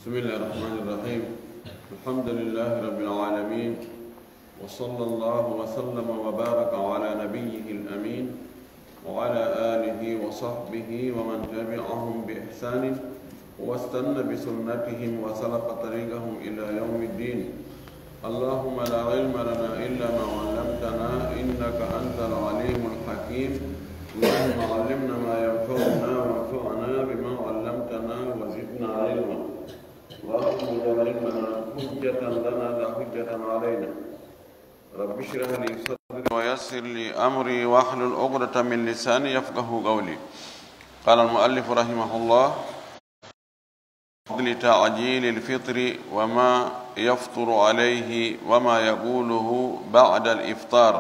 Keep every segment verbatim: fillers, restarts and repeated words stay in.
بسم الله الرحمن الرحيم. الحمد لله رب العالمين، وصلى الله وسلم وبارك على نبيه الأمين وعلى آله وصحبه ومن تبعهم بإحسان واستن بسنتهم وسلك طريقهم إلى يوم الدين. اللهم لا علم لنا إلا ما علمتنا إنك أنت العليم الحكيم. اللهم علمنا ما ينفعنا وانفعنا بما علمتنا وزدنا علما. اللهم اجعل علمنا حجة لنا لا حجة علينا. رب اشرح لي صدري ويسر لي أمري واحلل عقدة من لساني يفقه قولي. قال المؤلف رحمه الله: فضل تعجيل الفطر وما يفطر عليه وما يقوله بعد الإفطار.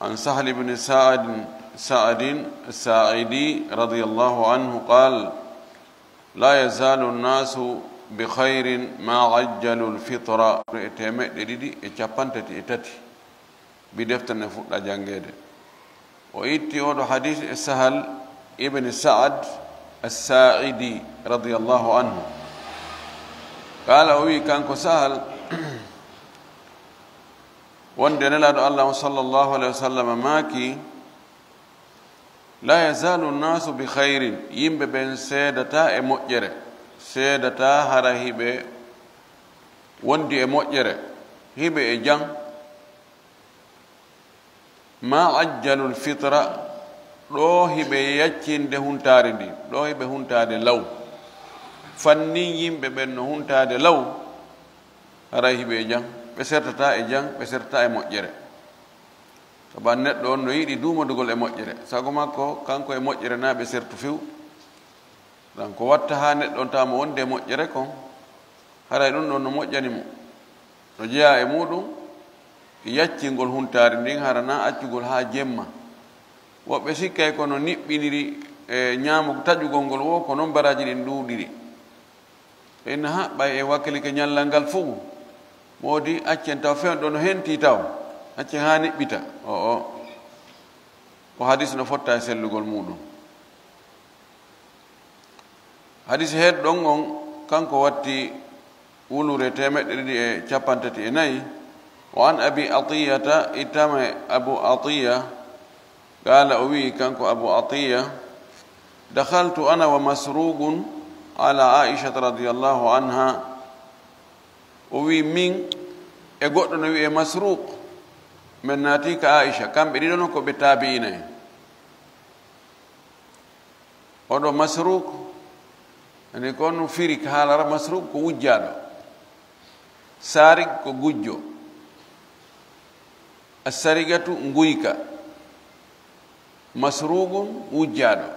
عن سهل بن سعد، سعد الساعدي رضي الله عنه قال: لا يزال الناس بخير ما عجلوا الفطر. E teemeɗɗe ɗiɗi e cappanɗe tati e tati, bi deftere nde fuɗɗa janngeede. O itti oɗo hadis e Sahal ibn Sa'ad as-Sa'idi radiyallahu anhu. Qala, o wi kanko Sahal, wonde Nelaaɗo Allah on sallallahu alayhi wa sallam maaki: لا يزال الناس بخير. Yimɓe ɓen seedata e moƴƴere, seedata hara hiɓe wondi e moƴƴere, hiɓe e jam. ما عجلوا الفطر, ɗo hiɓe yaccinde huntaari ndi, ɗo hiɓe huntaade law. Fannin yimɓe ɓen no huntaade law, haray hiɓe e jam, ɓe sertata e jam, ɓe sertata e moƴƴere. Sabu neɗɗo on no yiɗi duumodugol e moƴƴere. Sago makko, kanko e moƴƴere na ɓe sertu few. Ɗan ko watta haa neɗɗo on tawa mo wonde e moƴƴere kon, haray ɗun ɗon no moƴƴani mo. No jeyaa e muɗum yaccingol huntaari ndin, hara na accugol haa jemma. Woɓɓe sikkay ko no niɓɓiniri e ñaamu taƴugol ngol wo, ko non baraaji ɗin ɗuuɗiri. Inna ha, ɓay en wakkilike ñallal ngal fow. Moodi, accen taw fewn ɗo no henti taw. Accen haa niɓɓita. O, o. Ko hadis no fotta e sellugol muɗum. Hadis heed ɗon on, kanko watti wulure teemeɗɗe ɗiɗi e cappanɗe tati e nayi. Wa an Abi Atiyata, ittama e Abu Atiya, qala, o wi'i kanko Abu Atiya: دخلت أنا ومسروق على عائشة رضي الله عنها. O wi'i, min e goɗɗo no wi'e Masruq, men naati ka Aisha, kamɓe ɗiɗo non ko ɓe taabi'ina en. Oɗo Masruq, ani ko no firi ka haala Arab, Masruq ko wujjaaɗo, sarik ko gujjo, as-sarigatu nguyka, Masruqun wujjaaɗo.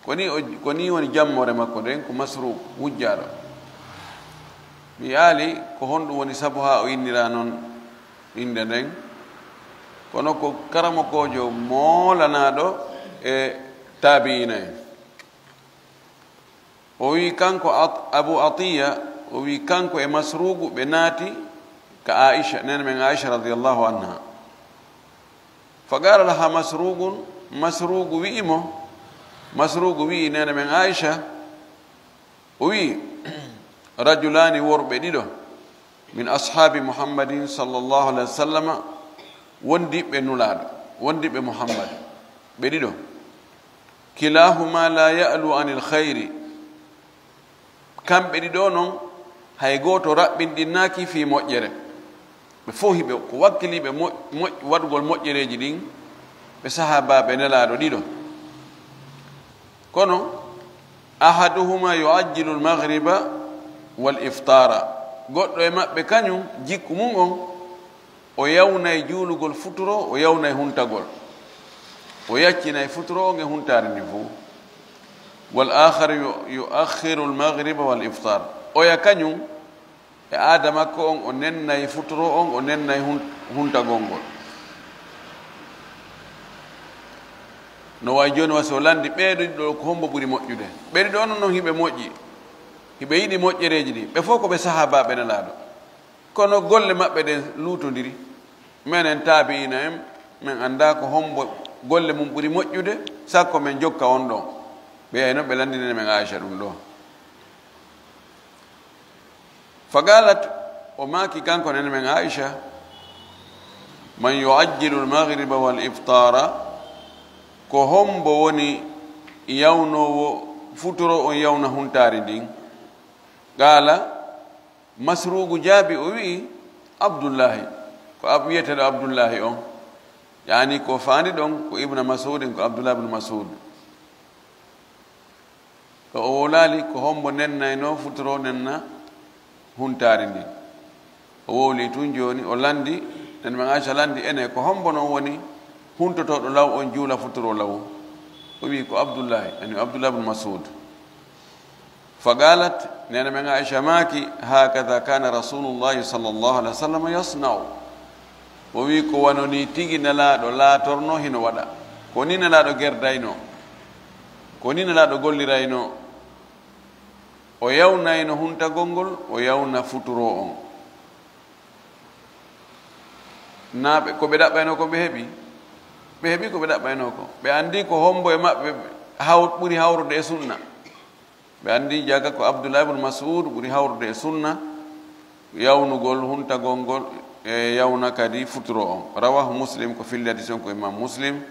Ko ni o, ko ni woni jammoore makko nden, ko Masruq wujjaaɗo. Mi aali ko honɗum woni sabu haa o innira non innde nden. Kono ko karamokoojo moolanaaɗo e taabi'ina en. O wi kanko At-, Abu Atiya, o wi kanko e Masruqu ɓe naati ka Aisha, nene men Aisha radiyallahu anha. Fa qala laha Masruqun, Masruqu wi'i mo, Masruqu wi'i nene men Aisha, o wi'i, rajulani, worɓe ɗiɗo, min ashabi Muhammadin sallallahu alaihi wasallam, wondiɓe Nulaaɗo, wondiɓe Muhammad, ɓe ɗiɗo. Kilahuma la ya'lu anil khayri. Kamɓe ɗiɗo non, hay gooto raɓɓinɗinnaaki fii moƴƴere. Ɓe fow hiɓe ko wakkiliiɓe mo-, moƴ-, waɗugol moƴƴereeji ɗin, ɓe sahaabaaɓe Nelaaɗo ɗiɗo. Kono, ahaduhuma yu'ajjilu al-maghriba wal iftara. Goɗɗo e maɓɓe kañum, jikku mum on, o yawnay juulugol futuro, o yawnay huntagol. O yaccinay futuro on e huntaari ndin fow. Wal akhar yu-, yu'akhkhiru al-maghriba wal iftar. Oya kañum, e aada makko on, o nennay futuro on, o nennay hun-, huntagol ngol. No wayi jooni, wa si o lanndi ɓee ɗiɗo ko hombo ɓuri moƴƴude? Ɓee ɗiɗo non, non hiɓe moƴƴi. Hiɓe yiɗi moƴƴereeji ɗi. Ɓe fow ko ɓe sahaabaaɓe Nelaaɗo. Kono golle maɓɓe ɗen luutondiri. Menen taabi'ina en, men anndaa ko hombo golle mum ɓuri moƴƴude, sakko men jokka on ɗon. Ɓe yahi non ɓe lanndinani men Aisha ɗum ɗoo. Fagalat, o maaki kanko nene men Aisha, man yu'ajjilu al-maghriba wal iftara, ko hombo woni yawnoowo futuro on yawna huntaari ndin? Qala, Masruuqu jaabi, o wi'i, Abdullahi, ko ab-, wi'eteeɗo Abdullahi on. Yaani ko faandi ɗon ko Ibna Mas'udin, ko Abdullah ibn Mas'ud. Ɗo o wowlaali ko hombo nennaynoo futuro nenna huntaari ndin. O wowli tun jooni, o landi, nene men Aisha landi ene, ko hombo non woni huntotooɗo law on juula futuro law? O wi'i ko Abdullahi, yani Abdullah ibn Mas'ud. Fagalat, nene men Aisha maaki, hakada kana Rasulullahi sallallahu alaihi wasallam yasna'u. O wi'i ko wano ni tigi Nelaaɗo laatorno hino waɗa. Ko ni Nelaaɗo gerdaynoo. Ko ni Nelaaɗo golliraynoo. O yawnayno huntagol ngol, o yawna futuro on. Naa ɓe, ko ɓe ɗaɓɓaynoo ko ɓe heɓi? Ɓe heɓi ko ɓe ɗaɓɓaynoo ko. Ɓe anndi ko hombo e maɓɓe haw-, ɓuri hawrude e sunna. Ɓe anndi jaga ko Abdullah ibn Mas'ud ɓuri hawrude e sunna, yawnugol huntagol ngol e yawna kadi futuro on. Rawahu Muslim, ko filli hadis on ko Imam Muslim.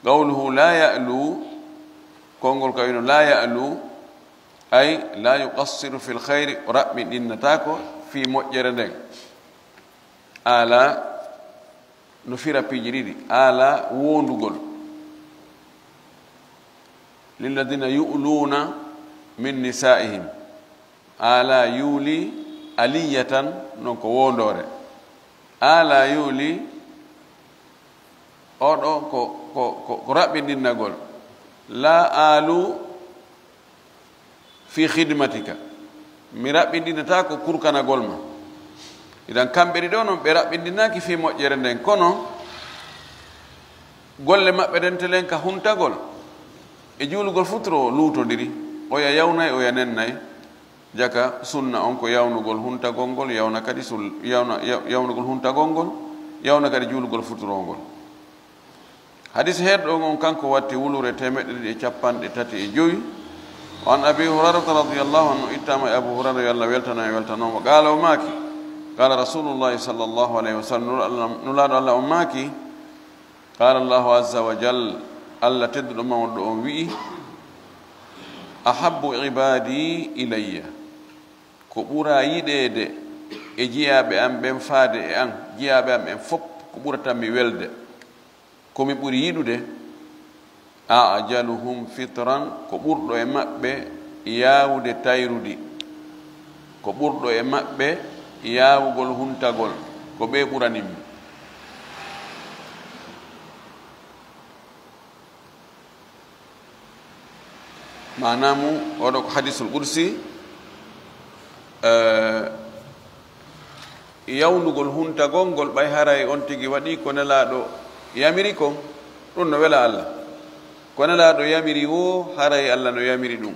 Qawluhu la ya'lu, konngol ka wino la ya'lu, ay la yuqassiru fil khayri, o raɓɓiɗinnataako fii moƴƴere nden. Ala no fira piiji ɗiɗi, ala wondugol. Lilladina yu'luna min nisaihim. Ala yuli aliyatan, non ko wondoore. Ala yuli, oɗo ko, ko, ko, ko raɓɓiɗinnagol. La alu fi khidmatika. Mi raɓɓiɗinata ko kurkanagol ma. Idan kamɓe ɗiɗo non ɓe raɓɓiɗinaki fi moƴƴere nden, kono golle maɓɓe ɗen telen ka huntagol e juulugol futuro luutodiri. Oya yawnay, oya nennay. Jaka sunna on ko yawnugol huntagol ngol, yawna kadi sul-, yawna, yaw-, yawnugol huntagol ngol, yawna kadi juulugol futuro ngol. Hadis heerɗo on, on kanko watti wulure teemeɗɗe ɗiɗi e capanɗe tati e jowi. Wa an Abi Hurairata radiyallahu anhu, ittama e Abu Hurairah, yo Allah weltano e weltano mo, qala, o maaki, qala Rasulullahi sallallahu alaihi wasallam, Nulaaɗo Allah, Nulaaɗo Allah on maaki, qala Allahu azza wa jal, Allah tedduɗo mawɗo on wi'i, ahabbu ibadi ilayya, ko ɓura yiɗeede e jiyaaɓe am ɓen faade e an, jiyaaɓe am ɓen fop, ko ɓurata mi welde, ko mi ɓuri yiɗude, a'jaluhum fitran, ko ɓurɗo e maɓɓe yaawude tayrudi, ko ɓurɗo e maɓɓe yaawugol huntagol, ko ɓe ɓuranimmi. Maanaa mum, oɗo ko hadisul qudsi, eh, yawnugol huntagol ngol, ɓay haray on tigi waɗi ko Nelaaɗo yamiri kon, ɗum no wela Allah. Ko Nelaaɗo yamiri woo, haray Allah no yamiri ɗum.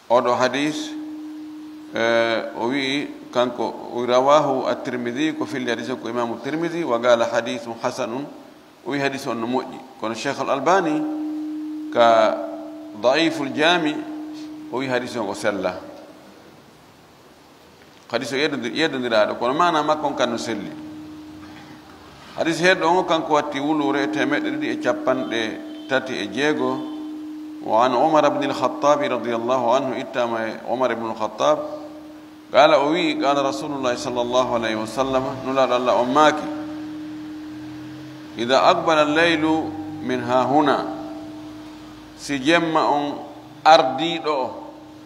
Oɗo hadis, eh, o wi'i kanko, o rawahu at-Tirmidhi, ko filli hadis o ko Imaamu Tirmidhi, wa qala hadithun hasanun, o wi'i hadis on no moƴƴi. Kono Cheikh Al-Albani ka Da'iful Jami, o wi'i hadis on ko sella. Hadis o yeddondir-, yeddondiraaɗo, kono maana makko on kan no selli. Hadis heerɗo on, kanko watti wuluure teemeɗɗe ɗiɗi e capanɗe tati e jeego. Wa an Umar ibn al-Khattab radiyallahu anhu, ittama e Umar ibn al-Khattab. Qala, o wi'i, qala Rasulullah sallallahu alayhi wa sallam, Nulaaɗo Allah on maaki, "Idha aqbala al-laylu min hahuna," si jemma on ardii ɗo,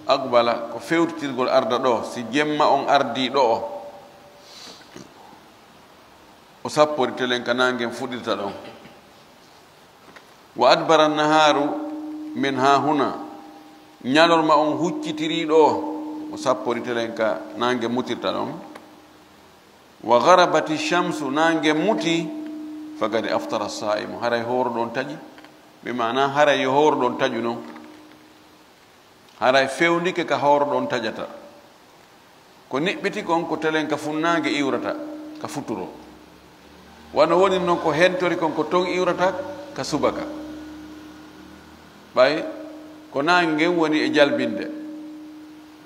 aqbala ko fewtitirgol arda ɗo, si jemma on ardii ɗo, o sapporitelen ka naange fuɗirta ɗon. "Wa adbara an-naharu min hahuna," ñalorma on huccitirii ɗo, o sapporitelen ka naange mutirta ɗon. "Wa gharabati shamsu," naange muti, "faqad aftara as-sa'imu," haray hooruɗo on taƴi. Bi maana haray yo hooruɗo on taƴu non. Haray fewndike ka hooruɗo on taƴata. Ko niɓɓiti kon ko telen ka funnaange iwrata ka futuro. Wano woni non ko hentori kon ko ton iwrata ka subaka. Ɓay ko naange ngen woni e jalbinde.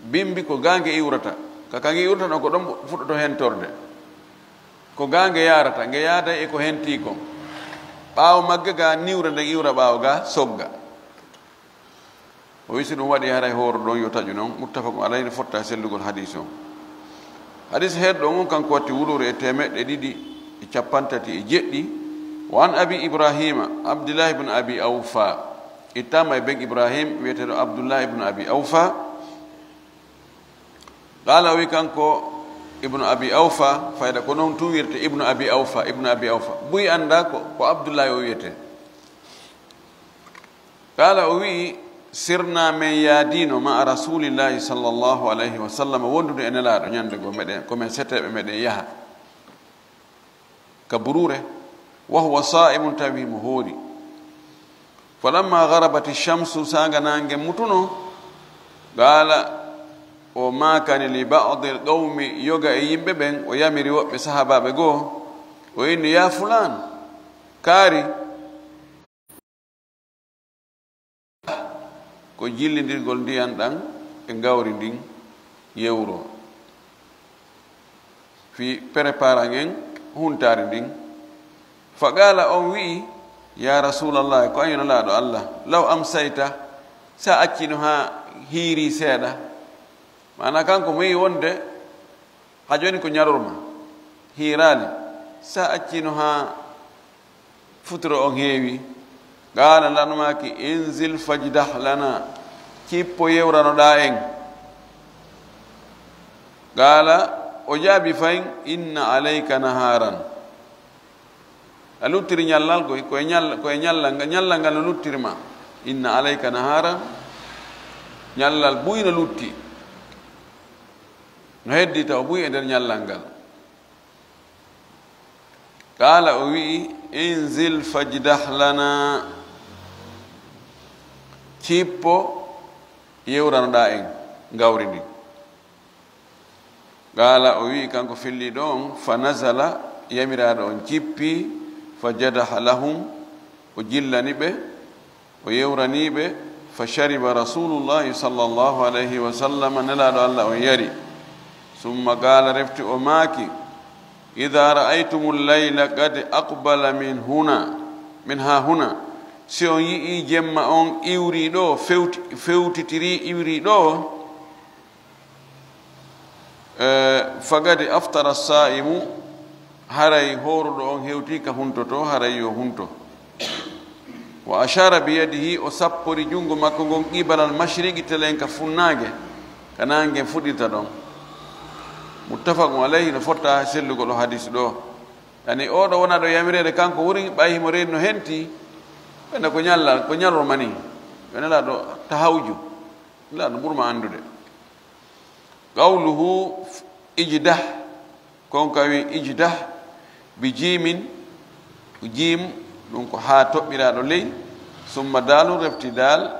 Bimbi ko gaa nge iwrata, ka ka nge iwrata ɗon ko ɗon fuɗɗoto hentorde. Ko gaa nge yaarata, nge yaaday e ko hentii kon. Ɓaawo magge gaa niwre nden iwra ɓaawo gaa sogga. O wi si ɗum waɗi haray hooro ɗon yo taƴu non, muttafaqun alayhi, no fotta e sellugol hadiis on. Hadiis heerɗo on kanko watti wuluure e teemeɗɗe ɗiɗi e cappantati e jeɗɗi. Wa an Abi Ibrahima, Abdillahi ibn Abi Awfa. Ittama e ben Ibrahim, wiyeteeɗo Abdullahi ibn Abi Awfa. Qaala, o wi kanko Ibnu Abi Awfa, fayda ko non tun wiyete Ibnu Abi Awfa, Ibnu Abi Awfa. Buy annda ko, ko Abdullahi o wiyete. Qaala, o wi, sirna men yaadiino ma'a Rasulillahi sallallahu alayhi wa sallam, wondude e Nelaaɗo ñande goo meɗen, ko men seteeɓe meɗen yaha ka buruure, wa huwa saa'imun, tawi himo hoori. Falamma gharabati shamsu, saanga naange mutuno, qaala, o maakani li ba'dil qawmi, yoga e yimɓe ɓen, o yamiri woɓɓe sahaabaaɓe goo, o inni, ya fulaan, kaari, ko jillindirgol ndiyan ɗan e ngawri ndin yewro. Fii preparan en huntaari ndin. Fa qaala, on wi'i, ya Rasulallah, ko an yo Nelaaɗo Allah, law amsayta, sa accino haa hiiri seeɗa. Maana kanko mo yi'i wonde ha jooni ko ñalorma, hiiraali, sa accino haa futuro on heewi. Qaala, Nelaaɗo maaki, inzil fajdah lana, cippo yewranoɗaa en. Qaala, o jaabi fayin, inna alayka naharan. A luttiri ñallal koy, ko e ñal-, ko e ñallal ngal, ñallal ngal no luttiri ma. Inna alayka naharan, ñallal buy no lutti. No heddi taw buy e nder ñallal ngal. Qaala, o wi'i, inzil fajdah lana, cippo yewranoɗaa en ngawri ndin. Qaala, o wi'i kanko felliiɗo on, fa nazala, yamiraaɗo on jippi, fa jadaha lahum, o jillani ɓe, o yewranii ɓe, fa shariba Rasulullahi sallallahu alayhi wa sallam, Nelaaɗo Allah on yari. Summa qaala, refti o maaki, idha ra'aytumul layla qad aqbala min huna, min ha huna, si on yi'ii jemma on iwrii ɗoo, fewti-, fewtitirii iwrii ɗoo, Eh, fagadi aftara saa'imu, haray hooruɗo on hewtii ka huntoto, haray yo hunto. Wa ashara bi yadihi, o sappori junngo makko ngon qibalal mashriqi, telen ka funnaange, ka naange fuɗirta ɗon. Muttafaqun alayhi, no fotta sellugol o hadis ɗoo. Yani, oo ɗoo wonaa ɗoo yamireede kanko wuri, ɓay himo reeni no henti, ɓenna ko ñallal, ko ñalorma ni. Yo Nelaaɗo tahawju, Nelaaɗo ɓurma anndude. Qawluhu ijdah, kon ka wi ijdah, bi jiimin, jiim, ɗum ko haa toɓɓiraaɗo ley, summa daalun refti daal,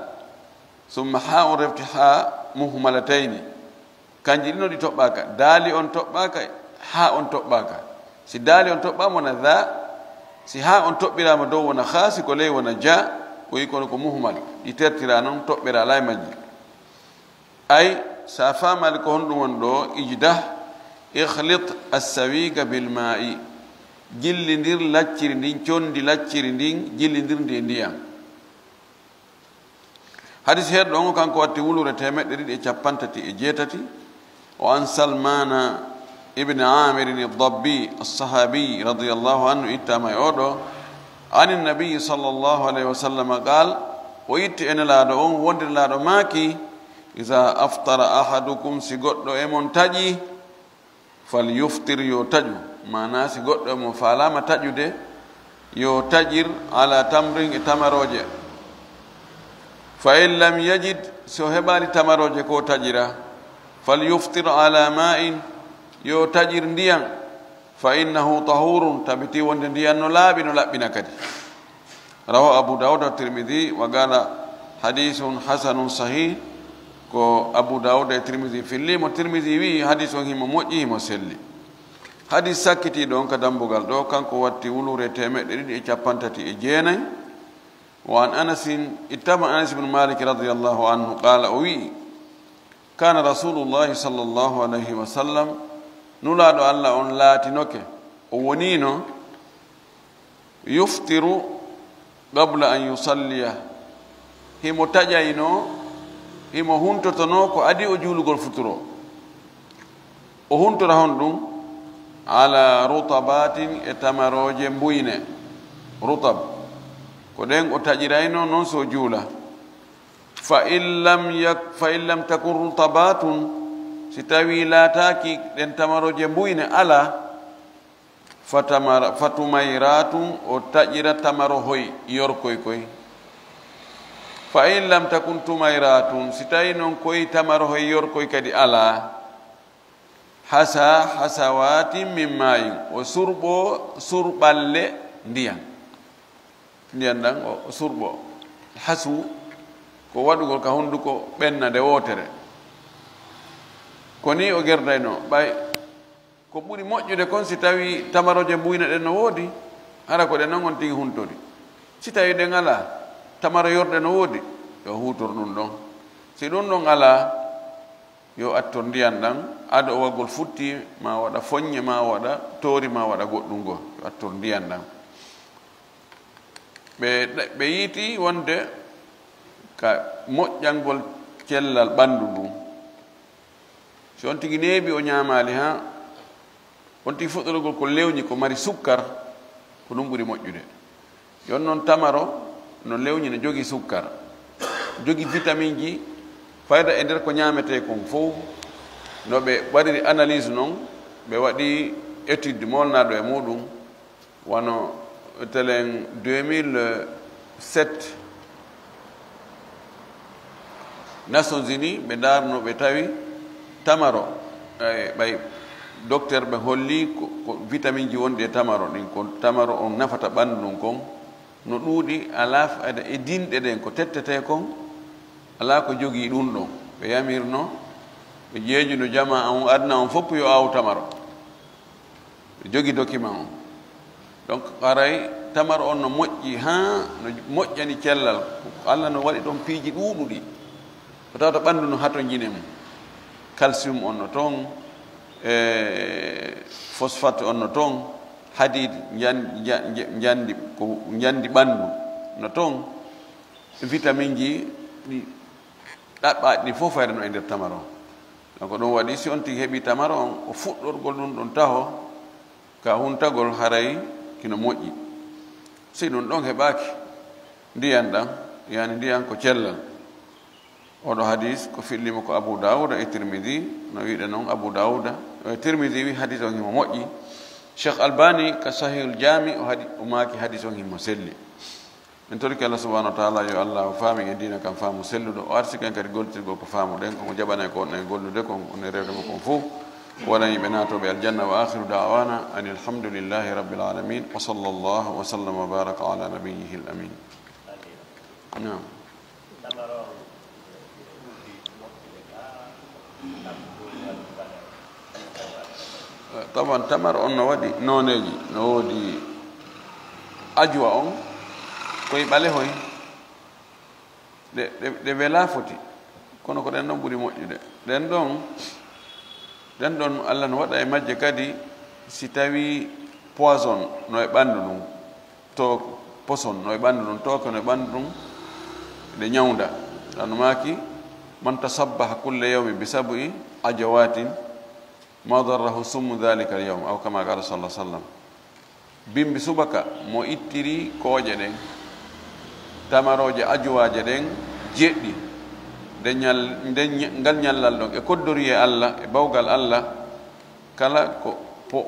summa haa'un refti haa muhmalatayni. Kanji ɗin no ɗi toɓɓaaka, daali on toɓɓaaka, haa on toɓɓaaka. Si daali on toɓɓaama wona dha, si haa on toɓɓiraama dow wona kha, si ko ley wona ja, o wi kono ko muhmal, ɗi tertiraa non, toɓɓiraa lay majji. Ay, sa faamaali ko honɗum woni ɗoo, ijdah, ikhlit as-sawiga bil ma'i. Jillindir lacciri ndin, condi lacciri ndin, jillindir ndi e ndiyam. Hadis heerɗo on, kanko watti wuluure teemeɗɗe ɗiɗi e cappanɗe tati e jeetati. Wa an Salmana ibn Amirin ad-Dabbi as-Sahabi radiyallahu anhu, ittama e oo ɗoo, anin Nabiyyi sallallahu alayhi wa sallam qaal, o itti e Nelaaɗo on, wonde Nelaaɗo maaki, Iza aftara ahadukum, si goɗɗo e mon taƴi, fal yuftir, yo taƴu. Maanaa, si goɗɗo e mon faalaama taƴude, yo taƴir ala tamrin, e tamarooje. Fa in lam yajid, si o heɓaali tamarooje ko taƴira, fal yuftir ala ma'in, yo taƴir ndiyan. Fa innahu tahurun, tabiti wonde ndiyan no laaɓi, no laɓɓina kadi. Rawahu Abu Dawud wa Tirmidhi wa qala hadithun hasanun sahih. Ko Abu Dawud e Tirmidhi filli mo, Tirmidhi wi hadis on himo moƴƴi, himo selli. Hadis sakkitiiɗo on ka dambugal ɗoo, kanko watti wuluure teemeɗɗe ɗiɗi e cappanɗe tati e jeenay. Wa an Anasin, ittama Anas ibn Malik radiyallahu anhu, qala, o wi, Kana Rasulullahi sallallahu alayhi wa sallam, Nulaaɗo Allah on laatinoke, o woniino yuftiru qabla an yusalliya, himo taƴaynoo, himo huntotonoo ko adii o juulugol futuro. O huntora honɗun? Ala rutabatin, e tamarooje mbuyne, rutab, ko ɗen o taƴiraynoo non si o juula. Fa in lam yak-, fa in lam takun rutabatun, si tawii laataaki ɗen tamarooje mbuyne alaa, fa tamara-, fa tumayratun, o taƴira tamarohoy yorkoy koy. Fa in lam takun tumayratun, si tawii non koy tamarohoy yorkoy kadi alaa, hasa hasawatin min mayin, o surɓo surɓalle ndiyan. Ndiyan ɗan o, o surɓo. Hasu ko waɗugol ka hunduko ɓenna nde wootere. Ko ni o gerdaynoo, ɓay ko ɓuri moƴƴude kon si tawii tamarooje mbuyne ɗen no woodi, hara ko ɗen non on tigi huntori. Si tawii ɗen alaa, tamaro yorɗe no woodi, yo huutor ɗun ɗon. Si ɗun ɗon alaa, yo attor ndiyan ɗan, ado o waggol futti, maa waɗa foññe, maa waɗa toori, maa waɗa goɗɗun goo, yo attor ndiyan ɗan. Ɓe, ɓe yiiti wonde ka moƴƴangol cellal ɓandu ndun. Si on tigi neeɓi, o ñaamaali haa on tigi fuɗɗorogol ko lewñi, ko mari sukkar, ko ɗun ɓuri moƴƴude. Jon non tamaro no lewñi, no jogii sukkar, jogii vitaminji, fayda e nder ko ñaametee kon fow. No ɓe waɗiri analyse non, ɓe waɗi étude moolnaaɗo e muɗum, wano telen deux mille sept, Nations Unies, ɓe ndaarno, ɓe tawi tamaro, eh, ɓay docteur ɓe holli ko, ko vitaminji wonɗi e tamaro ɗin, ko tamaro on nafata ɓandu ndun kon, no ɗuuɗi, alaa fayda e dinɗe ɗen ko tettetee kon, alaa ko jogii ɗun ɗon. Ɓe yamirno, ɓe jeejuno jamaa on, aduna on fow yo aawu tamaro. Ɓe jogii document on. Donc, haray tamaro on no moƴƴi, haa no moƴƴani cellal. Alla no waɗi ɗon piiji ɗuuɗuɗi. Ko tawata ɓandu no hatonjine mum. Calcium on no ton, e phosphate on no ton, hadid, njan-, nja-, nja-, njandi, ko njandi ɓandu no ton, vitaminji ɗi ɗaɓɓaaɗi ɗin fow fayda no e nder tamaro. Donc, ɗun waɗi si on tigi heɓii tamaro on, o fuɗɗorgol ɗun ɗon taho, ka huntagol haray kino moƴƴi. Si ɗun ɗon heɓaaki, ndiyan ɗan, yani ndiyan ko cellal. Oɗo hadis ko fillimo ko Abu Dawuda e Tirmidi, no wi'uɗen non Abu Dawuda, e Tirmidi wi hadis on himo moƴƴi. Cheikh Albani ka Sahihul Jami o hadi-, o maaki hadis on himo selli. Min torike Allah subhanahu wa ta'ala, yo Allah o faamin en diina kan faamu selluɗo, o arsike en kadi gollitirgol ko faamuɗen, o jaɓana en ko wonɗen e gollude kon, wonɗen e rewde mo kon fow. O waɗan yimɓe naatooɓe aljanna. Wa akhiru da'wana anil hamdulillahi rabbil alamin. Wa sallallahu wa sallam wa baraka ala nabiyyihil amin. Naam. Taban tamar on no waɗi nooneeji, no woodi ajuwa on, koye ɓalehoy, ɗe, ɗe, ɗe welaa foti, kono ko ɗen ɗon ɓuri moƴƴude. Ɗen ɗon, ɗen ɗon Alla no waɗa e majje kadi, si tawii poison no e ɓanndu ndun, to poison no e ɓanndu ndun, tooke no e ɓanndu ndun, ɗe ñawnda. Ɗan no maaki, man tasabbaha kulla yawmi bi sab'i ajawatin, ma darrahu summu dhalika al-yawm, aw kama qala sallallahu alaihi wasallam. Bimbi subaka mo ittiri kooƴe ɗen, tamarooje ajuwaaje ɗen jeɗɗi, nde ñal-, nde ñe-, ngal ñallal ɗon e koddoriyee Alla, e bawgal Alla, kala ko po-,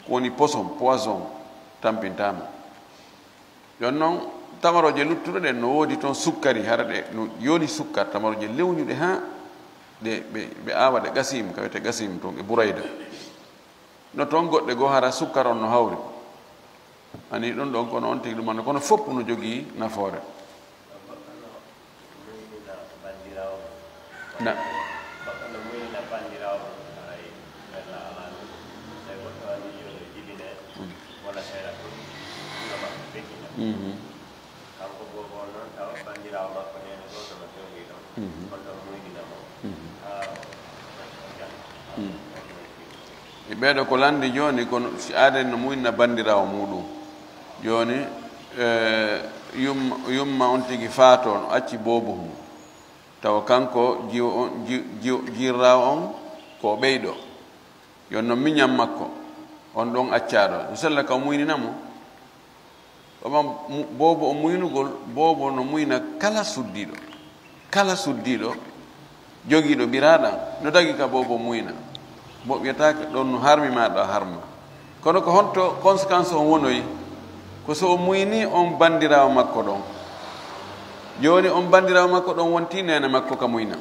ko woni poison, poison, tampintaama. Jon non, tamarooje luttuɗe ɗen no woodi ton sukkari, hara ɗe no yoni sukkar, tamarooje lewñuɗe haa ɗe, ɓe, ɓe aawa ɗe qasim, ka wiyetee qasim ton e burayda. No ton goɗɗe goo hara sukkar on no hawri. Ani ɗun ɗon kono on tigi ɗumanno, kono fow no jogii nafoore. Na. Mm. Mhm. Kanko boobo on noon, tawa banndiraawo makko neene gooto no jogii ɗon, mhm, on ɗon muydina mo. Mhm. Haa E ɓeeɗo ko lanndi jooni, kono si aaden no muynna banndiraawo muuɗum. Jooni, eh, yumma, yumma on tigi faatoo, no acci boobo mum. Tawa kanko jiwo on, ji-, jiwo, jiirraawo on ko o ɓeyɗo. Yo no miñan makko, on ɗon accaaɗo. No sella ka o muynina mo. Oman mu-, boobo o muynugol, boobo no muyna kala suddiiɗo. Kala suddiiɗo jogiiɗo biraaɗam, no dagi ka boobo muyna. Bo wiyataake ɗon no harmi maa ɗo harma. Kono ko honto conséquence on wonoyi? Ko so o muyni on banndiraawo makko ɗon. Jooni on banndiraawo makko ɗon wonti neene makko ka muyna.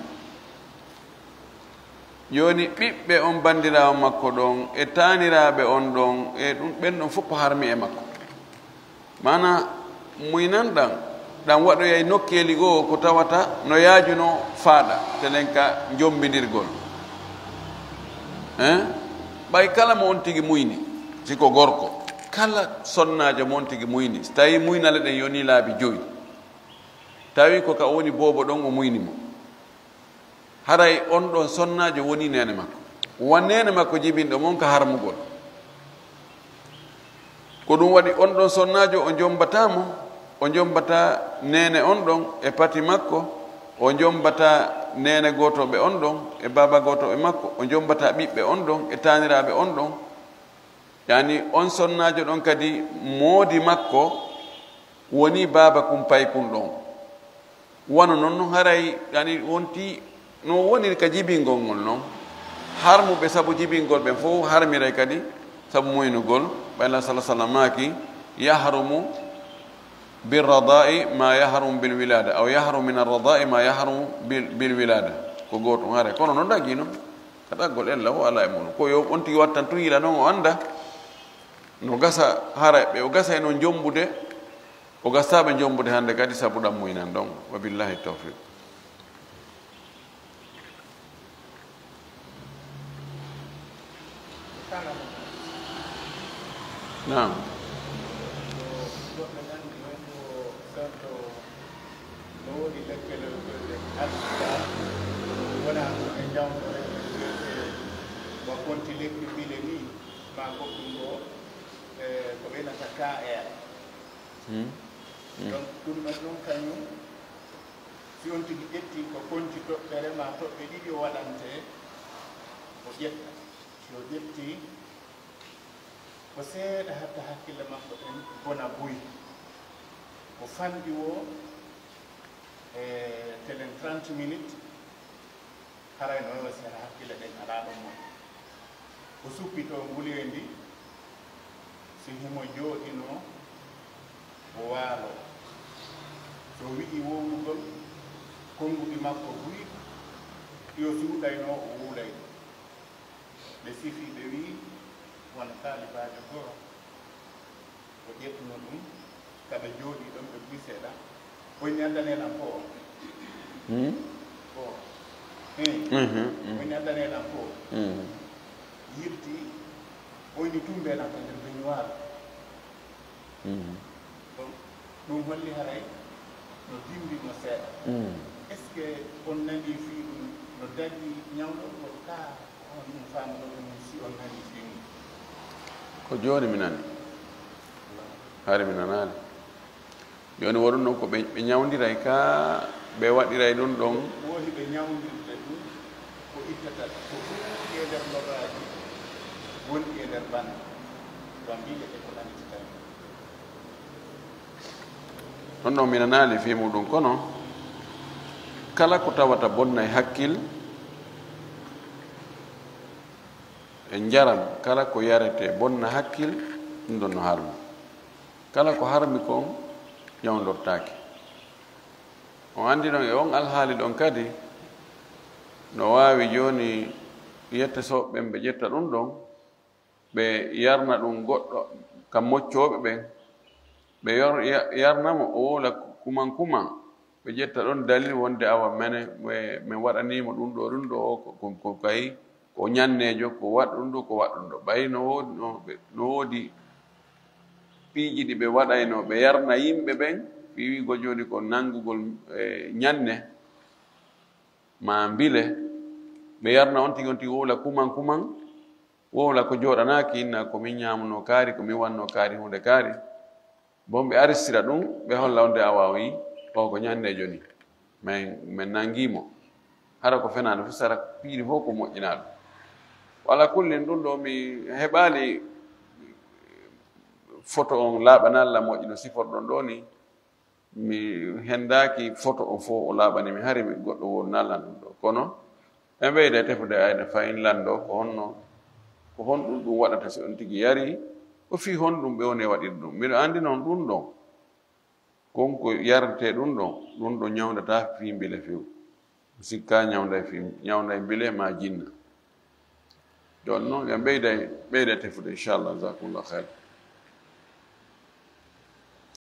Jooni ɓiɓɓe on banndiraawo makko ɗon, e taaniraaɓe on ɗon, e ɗum, ɓen ɗon fof ko harmi e makko. Maana muynan ɗan, ɗan waɗoyay nokkeeli goo ko tawata no yaajuno faaɗa, telen ka jombindirgol. Hein? Ɓay kala mo on tigi muyni, si ko gorko, kala sonnaajo mo on tigi muyni, si tawi muynale ɗen yoni laabi joyi, tawi ko ka o woni boobo ɗon o muyni mo. Haray on ɗon sonnaajo woni neene makko. Wan neene makko jibinɗo mon ka harmugol. Ko ɗum waɗi on ɗon sonnaajo o jombataa mo, o jombataa neene on ɗon e pati makko, o jombataa neene gootooɓe on ɗon e baaba gootooɓe makko, o jombataa ɓiɓɓe on ɗon e taaniraaɓe on ɗon. Yani on sonnaajo ɗon kadi moodi makko woni baaba kun pay kun ɗon. Wano non, non haray, yani, wonti no woniri ka jibingol ngol non. Harmuɓe sabu jibingol ɓen fof harmiray kadi sabu muynugol. Ɓay Allah sala sallam maaki, "Yahrumu birrada'i ma yahrumu bil wilada, aw yahrumu min arrada'i ma yahrumu bil, bil wilada." Ko gootum haray. Kono non dagino. Ka ɗaggol ella o ala e muɗum. Ko yo on tigi wattan tun yila non o anda. No gasa haray ɓe o gasa e non jombude. O gasaɓe jombude hannde kadi sabu ɗam muynan ɗon. Wa billahi tawfiq. Naam. No woodi lekkelel ɓe alfita wona ɗum e jawno wa konti lekki bile ni ma goɗɗum ɗo, e ko ɓeynata K R. Hmm. Hmm. Donc ɗum ɗon ɗum kañum si on tigi ƴetti ko konti toɓɓere ma toɓɓe ɗiɗi o waɗante o ƴetta. Si o ƴetti ko seeɗa hatta hakkille makko ɗen bona buy. Ko fanɗi wo e telen trente minutes, haray no yo si hakkille ɗen alaa ɗon mo. O suppi to nguleendi, si himo jooɗinoo, o waalo. So wi'i wowlugol, konnguɗi makko buy, yo suuɗaynoo o wowlay. Ɓe sifi, ɓe wi'i, won taalibaajo goo, o ƴettuno ɗum, ka ɓe jooɗii ɗon, ɓe buy seeɗa. O inni, "Addanee lan po o." Hmm? Po o. Hmm. Mhm, mhm. O inni, "Addanee lan po o." Hmm. Yilti, o inni, "Tumbee lan ka nder beñuwaaru." Mhm. Donc, ɗum holli haray no dimbi mo seeɗa. Mm. Est-ce que on nani fii ɗum no dagi ñawɗo ko ka on ɗum faamuɗo ɗum si on nani fii mum? Ko jooni mi nani. Hari mi nanaali. Jooni woɗum ɗon ko ɓe, ɓe ñawndiray ka, ɓe waɗiray ɗum ɗon. Woodi ɓe ñawndirde ɗum ko ittata ko ɗuuɗi e nder loraaji wonɗi e nder ɓandu. Ɗon mbiɗe ko nanititay. Ɗon ɗon mi nanaali fii muɗum, kono kala ko tawata bonnay hakkil e njaram, kala ko yaretee bonna hakkil, ɗum ɗon no harmi. Kala ko harmi kon ñawndortaake. On anndi ɗon e on alhaali ɗon kadi, no waawi jooni yette sooɓe ɓen ɓe ƴetta ɗum ɗon, ɓe yarna ɗum goɗɗo ka moccooɓe ɓen, ɓe yor-, ya-, yarna mo, o wowla kuman kuman, ɓe ƴetta ɗon dalil wonde awa mene, me-, min waɗanii mo ɗum ɗo, ɗum ɗo, o ko, ko, ko kay, ko ñanneejo, ko waɗ ɗum ɗo, ko waɗ ɗum ɗo. Ɓay no woodi, no ɓe, no woodi piiji ɗi ɓe waɗayno, ɓe yarna yimɓe ɓen, fii wi'go jooni ko nanngugol, eh, ñanne. Maa mbile, Ɓe yarna on tigi on tigi wowla kuman kuman, wowla ko jooɗanaaki, inna ko min ñaamuno kaari, ko min wanno kaari, huunde kaari. Bon, ɓe aristira ɗum, ɓe holla on de awa o yi, o ko ñande joni. Min, min nangi mo. Hara ko fenaande fof sara piiri fof ko moƴƴinaaɗo. Wala kullin ɗum ɗo mi heɓaali photo on laaɓanalla moƴƴi no siforɗon ɗo ni. Mi hendaaki photo on fof o laaɓani mi, hari mi goɗɗo wonnalla ɗum ɗo. Kono ɓe ɓeyda tefude ayna fayin lanndo ko honno, ko honɗum ɗum waɗata si on tigi yari, ko fii honɗum ɓe woni e waɗirde ɗum. Miɗo anndi noon ɗum ɗon, kon ko yarantee ɗum ɗon, ɗum ɗon ñawndataa fii mbile few. Sikka ñawnday fii, ñawnday mbile maa jinna. Ɗon noon, en ɓeyday, ɓeyda tefude, inchallah. Jazakumullah khair.